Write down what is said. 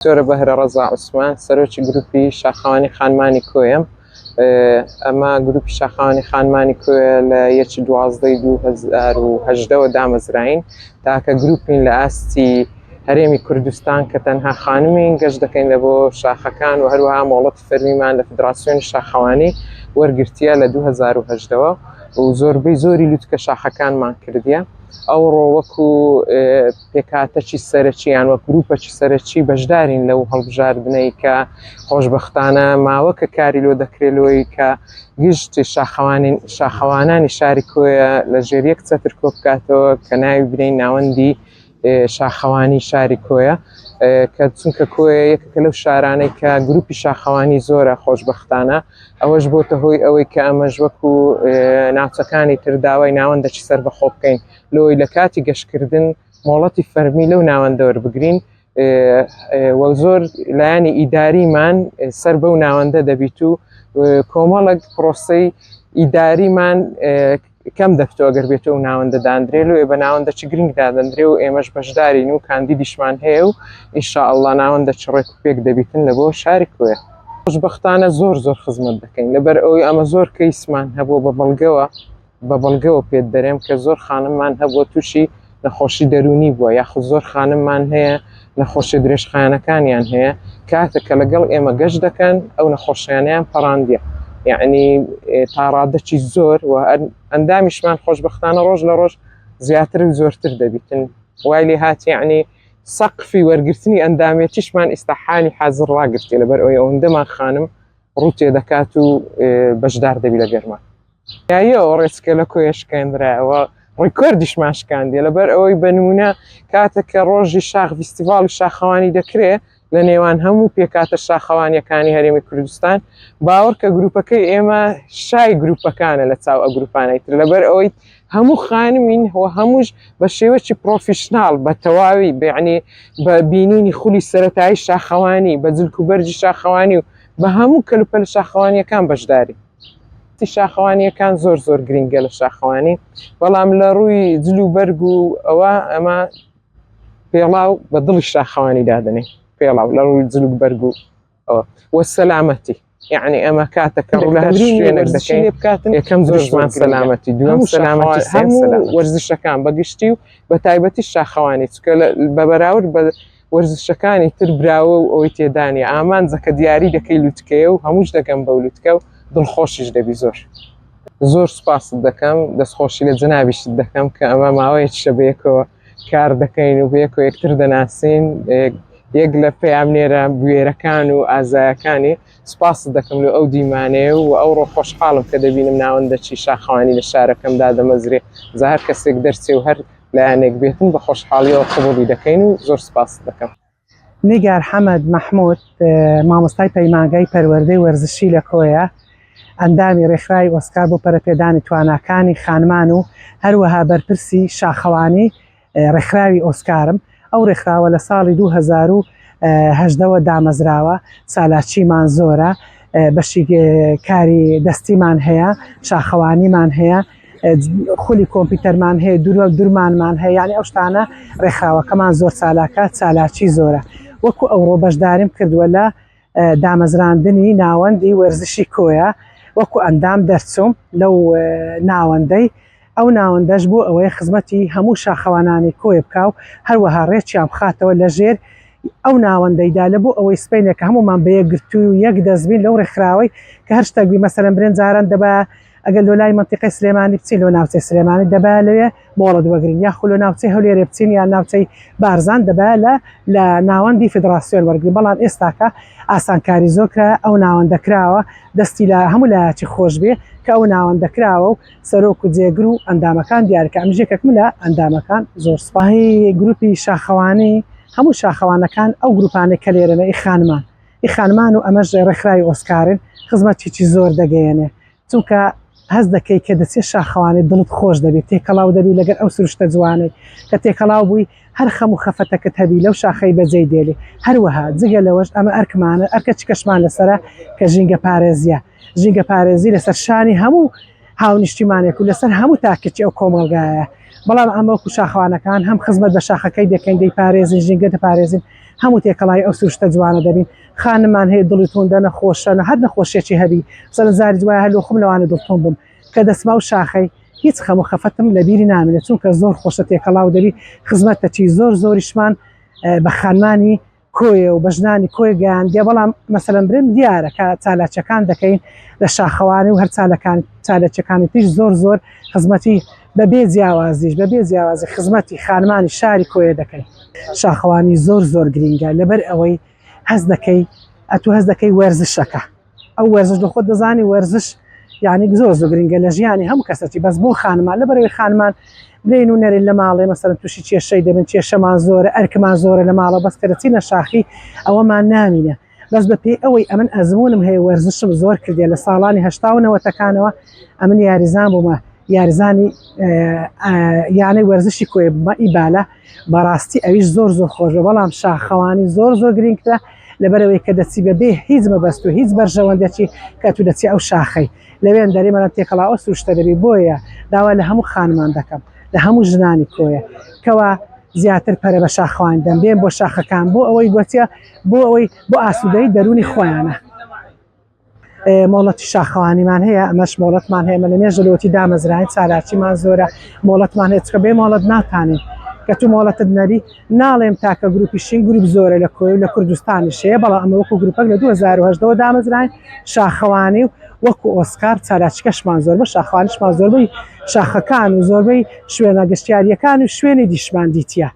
دکتۆرە بەهرە ڕەزا عوسمان، سەرۆکی گروپی شاخەوانی خانمانی کۆیەم. ئەمە گروپی شاخەوانی خانمانی کۆیە لە یەکی دوازدەی 2018ەوە دامەزراین تاکە گروپین لە ئاستی هەرێمی کوردستان کە تەنها خانمین گەشت دەکەین لە بۆ شاخەکان و هەروەها مۆڵەتی فەرمیمان لە فیدراسیۆنی شاخەوانی وەرگرتیە لە 2018ەوە و زۆربەی زۆری لوتکە شاخەکانمان کردیە ئەوڕۆ وەکو پێکهاتەکی سەرەکی یان وەک گروپەکی سەرەکی بەشدارین لەو هەڵبژاردنەی کە خۆشبەختانە ماوە کە کاری لۆ دەکرێت لۆی کە گشت شاخەوانی شاخەوانانی شاری کۆیە لە ژێر یەک چەتر کۆ بکاتەوە کە ناوی بنین ناوەندی شاخەوانی شاری کۆیە کە چونکە کۆیە یەکێکە لەو شارانەی کە گروپی شاخەوانی زۆرە خۆشبەختانە ئەوەش بۆتە هۆی ئەوەی کە ئەمەش وەکو ناوچەکانی تر داوای ناوەندەکی سەربەخۆ بکەین لۆی لە کاتی گەشتکردن مۆڵەتی فەرمی لەو ناوەندە وەربگرین و زۆر لایەنی ئیداریمان سەر بەو ناوەندە دەبیت و کۆمەڵک پرۆسەی ئیداریمان کەم دەبتەوە گەر بێتەوە و ناوەندە دادرێ لۆیە بە ناوەندە چ گرنگ دادەندرێ و ئێمەش بەشدارین و کاندیدیشمان هەیە و ئینشاءاللە ناوەندە چ ڕێک و پێک دەبیتن لە بۆ شاری کۆیە. خۆشبەختانە زۆر زۆر خزمەت دەکەین لەبەر ئەوەی ئەمە زۆر کەیسمان هەبووە بە بەڵگەوە بە بەڵگەوە پێت دەرێم کە زۆر خانممان هەبووە تووشی نەخۆشی دەروونی بووە یاخود زۆر خانممان هەیە نەخۆشیە درێژخایەنەکانیان هەیە کاتە کە لەگەڵ ئێمە گەشت دەکەن ئەو نەخۆشیانیان پەڕاندیە یعنی تاڕادەکی زۆر و ئەندامیشمان خۆشببختانە ڕۆژ لە ڕۆژ زیاتر و زۆرتر دەبیتن وای لێ هات یعنی سەقفی وەرگرتنی ئەندامێتیشمان ئیستا حالی حازر ڕاگرتیە لەبەر ئەوەی ئەوەندەمان خانم ڕوو تێدەکات و بەشدار دەبی لە گەرما. یاییەوە ڕێچکە لە کۆیە شکێنرایەوە ڕیکۆردیشمان شکاندیە لەبەر ئەوەی بە نمونە کاتێک کە ڕۆژی شاخ ڤیستیڤاڵی شاخەوانی دەکرێ لە نێوان هەموو پێکاتە شاخەوانیەکانی هەرێمی کوردستان باوەڕ کە گروپەکەی ئێمە شای گروپەکانە لە چاو ئە گروپانەی تر لەبەر ئەوەی هەموو خانمین و هەمووش بە شێوەکی پرۆفیشناڵ بە تەواوی بەعنی بە بینینی خولی سەتایی شاخەوانی بە جلک و بەرجی شاخەوانی و بە هەموو کەلوپەل شاخەوانیەکان بەشداری شاخەوانیەکان زۆر زۆر گرنگە لە شاخەوانی بەڵام لە ڕووی جل و بەرگ و ئەوە ئەمە پێڵاو بە دڵی شاخەوانی دادنێ پێڵاو لە ڕووی جل و بەرگ و ئەوە وە سەلامەتی یعنی ئەمە کاتەکە ڕوو لە هەر شوێنێک دەکەین بکاتن یەکەم زۆرمان سەلامەتی دووەم سەلامەتی هەموو وەرزشەکان بەگشتی و بە تایبەتی شاخەوانی چکە بە بەراورد بە وەرزشەکانی تر براوە و ئەوەی تێدانە ئامانجەکە دیاری دەکەی لوتکەیە و هەمووش دەگەم بەو لوتکە و دڵخۆشیش دەبی زۆر زۆر سوپاست دەکەم دەستخۆشی لە جەنابیشت دەکەم کە ئەمە ماوەیەکیشە بەیەکەوە کار دەکەین و بەیەکەوە یەکتر دەناسین یەک لە پەیامنێرە بوێرەکان و ئازایەکانی سوپاست دەکەم لۆ ئەو دیمانەیە و ئەوڕۆ خۆشحاڵم کە دەبینم ناوەندەکی شاخەوانی لە شارەکەم دادەمەزرێ جا هەر کەسێک دەرچێ و هەر لایەنێک بێتن بە خۆشحاڵیەوە قبوڵی دەکەین و زۆر سوپاست دەکەم. نیگار حەمەد مەحمود، مامۆستای پەیمانگای پەروەردەی وەرزشی لە کۆیە، ئەندامی رێکخراوی ئۆسکار بۆ پەرەپێدانی تواناکانی خانمان و هەروەها بەرپرسی شاخەوانی رێکخراوی ئۆسکارم. ئەو رێکخراوە لە ساڵی 2018 وە دامەزراوە، چالاکیمان زۆرە، بەشی کاری دەستیمان هەیە، شاخەوانیمان هەیە، خولی کۆمپیوتەرمان هەیە دوورە درمانمان هەیە یعنی ئەو شتانە ڕێکخراوەکەمان زۆر چالاکە چالاکی زۆرە وەکو ئەوڕۆ بەشداریم کردووە لە دامەزراندنی ناوەندی وەرزشی کۆیە وەکو ئەندام دەرچوم لەو ناوەندەی ئەو ناوەندەش بۆ ئەوەی خزمەتی هەموو شاخەوانانی کۆیە بکا و هەروەها ڕێکیان بخاتەوە لە ژێر ئەو ناوەندەیدا لە بۆ ئەوەی سبەینێکە هەموومان بە یەکگرتووی و یەک دەست بین لەو ڕێکخراوەی کە هەر شتێک بی مەسەلەن برێن جاران دەبا ئەگەر لۆ لای مەنتیقەی سلێمانی بچین لۆ ناوچەی سلێمانی دەبایە لەوێ مۆڵەت وەگرین یاخو لۆ ناوچەی هەولێرێ بچین یان ناوچەی بارزان دەبایە لە لە ناوەندی فیدراسیۆن وەرگرین بەڵام ئێستاکە ئاسانکاری زۆر کرا ئەو ناوەندە کراوە دەستی لە هەموو لایەکی خۆش بێ کە ئەو ناوەندە کراوە و سەرۆک و جێگر و ئەندامەکان دیارکە ئەمژ یەکێکم لە ئەندامەکان زۆر سوپاهی گروپی شاخەوانی هەموو شاخەوانەکان ئەو گروپانەی کە لێرەنە ئی خانمان ئی خانمان و ئەمەش ڕێکخراوی ئۆسکارن خزمەتێکی زۆر دەگەیەنێ چونکە هەست دەکەی کە دەچێت شاخەوانی دڵت خۆش دەبێت تێکەڵاو دەبی لەگەر ئەو سروشتە جوانەی کە تێکەڵاو بووی هەر خەم و خەفەتەکت هەبی لەو شاخەی بەجێی دێلی هەروەها جگە لەوەش ئەمە ئەرکمانە ئەرکە چکەشمان لەسەرە کە ژینگە پارێزیە ژینگە پارێزی لەسەر شانی هەموو هاونیشتیمانێک و لەسەر هەموو تاکێکی ئەو کۆمەڵگایە بەڵام ئەمە وەکو شاخەوانەکان هەم خزمەت بە شاخەکەی دەکەین دەیپارێزین ژینگە دەپارێزین. هەموو تێکەڵای ئەو سروشتە جوانە دەبین خانمان هەیە دڵی توندە نەخۆشە هەر نەخۆشیەکی هەبی مەسەلەن جاری وایە هەر لۆ خۆم لەوانە دڵتوند بم کە دەچمە ئەو شاخەی هیچ خەم و خەفەتم لە بیری نامێنێت چونکە زۆر خۆشە تێکەڵاو دەبی خزمەتەکی زۆر زۆریشمان بە خانمانی کۆیە و بە ژنانی کۆیە گەیاندیە بەڵام مەسەلەن برێم دیارە کە چالاکیەکان دەکەین لە شاخەوانی و هەر چالەکان چالاکیەکانی تریش زۆر زۆر خزمەتی بە بێ جیاوازیش بە بێ جیاوازی خزمەتی خانمانی شاری کۆیە دەکەین. شاخەوانی زۆر زۆر گرینگە لەبەر ئەوەی هەست دەکەی ئەتوو هەست دەکەی وەرزشەکە ئەو وەرزش لە خۆت دەزانی وەرزش یعنی زۆر زۆر گرنگە لە ژیانی هەموو کەسەکی بەس بۆ خانمان لەبەرەوەی خانمان بلین و نەرین لە ماڵێ مەسەرەن تووشی کێشەی دەبن کێشەمان زۆرە ئەرکمان زۆرە لە ماڵە بەس کە دەچینە شاخی ئەوەمان نامینە بەس بە پێی ئەوەی ئەمن ئەزموونم هەیە وەرزشم زۆر کردێ لە ساڵانی هەشتا و نەوەتەکانەوە ئەمن یاریزان بوومە یاریزانی یانەی وەرزشی کۆیە بوومە ئیبالە بەڕاستی ئەویش زۆر زۆر خۆش بە بەڵام شاخەوانی زۆر زۆر گرنگترە لەبەرەوەی کە دەچی بە بێ هیچ مەبەست و هیچ بەرژەوەندێکی کە تو دەچی ئەو شاخەی لەوێن دەرێ مەرام تێکەڵا ئەو سروشتە دەبی بۆیە داوا لە هەموو خانمان دەکەم لە هەموو ژنانی کۆیە کەوا زیاتر پەرە بە شاخەوانی دەم بێن بۆ شاخەکان بۆ ئەوەی گۆتیە بۆ ئەوەی بۆ ئاسوودەی دەروونی خۆیانە. مۆڵەتی شاخەوانیمان هەیە ئەمەش مۆڵەتمان هەیە ئەمە لە مێژە لەوەتی دامەزراین چالاکیمان زۆرە مۆڵەتمان هەیە چکە بێ مۆڵەت ناتانین کە تو مۆڵەتت نەبی ناڵێم تاکە گروپی شین گروپ زۆرە لە کۆی و لە کوردستانیش هەیە بەڵام ئەمە وەکو گروپەک لە 2010ەوە دامەزراین شاخەوانی و وەکو ئۆسکار چالاکیکەشمان زۆربە شاخەوانیشمان زۆربەی شاخەکان و زۆربەی شوێنە گەشتیاریەکان و شوێنی دیشمان دیتیە.